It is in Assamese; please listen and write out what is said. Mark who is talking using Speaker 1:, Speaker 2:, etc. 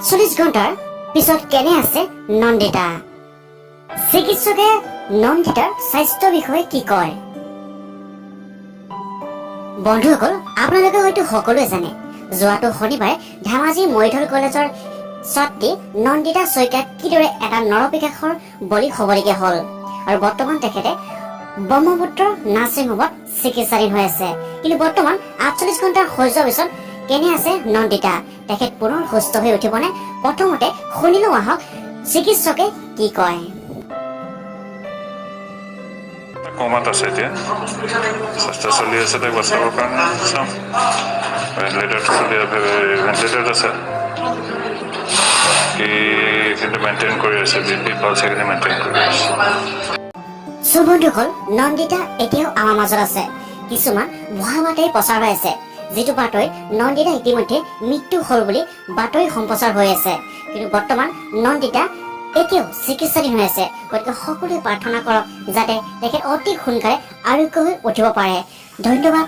Speaker 1: 48 ঘণ্টাৰ পিছত কেনে আছে নন্দিতা? চিকিৎসকে নন্দিতাৰ স্বাস্থ্য বিষয়ে কি কয়? বন্ধুসকল, আপোনালোকে হয়তো সকলোৱে জানে, যোৱাটো শনিবাৰে ধেমাজি মৰিধল কলেজৰ ছাত্ৰী নন্দিতা শইকীয়া কিদৰে এটা নৰপিশাচৰ বলি হ'বলগীয়া হ'ল আৰু বৰ্তমান তেখেতে ব্ৰহ্মপুত্ৰ নাৰ্ছিং হোমত চিকিৎসাধীন হৈ আছে। কিন্তু বৰ্তমান 48 ঘণ্টাৰ হৈ যোৱাৰ পিছত কেনে আছে নন্দিতা? তেখেত পুনৰ সুস্থ হৈ উঠিবনে? প্ৰথমতে শুনি লওঁ আহক চিকিৎসকে কি কয়।
Speaker 2: কমাত আছে এতিয়া। চেষ্টা চলি আছে তাইক বচাবৰ কাৰণে। চাওঁ, ভেণ্টিলেটৰত চলি, ভেণ্টিলেটৰত আছে। কি কিন্তু মেইনটেইন কৰি আছে, বিপি, পালছ সেইখিনি মেইনটেইন কৰি আছে।
Speaker 1: চ' বন্ধুসকল, নন্দিতা এতিয়াও আমাৰ মাজত আছে। কিছুমান ভুৱা বাতৰি প্ৰচাৰ হৈ আছে, যিটো বাতৰি নন্দিতা ইতিমধ্যে মৃত্যু হ'ল বুলি বাতৰি সম্প্ৰচাৰ হৈ আছে। কিন্তু বৰ্তমান নন্দিতা এতিয়াও চিকিৎসাধীন হৈ আছে। গতিকে সকলোৱে প্ৰাৰ্থনা কৰক যাতে তেখেত অতি সোনকালে আৰোগ্য হৈ উঠিব পাৰে। ধন্যবাদ।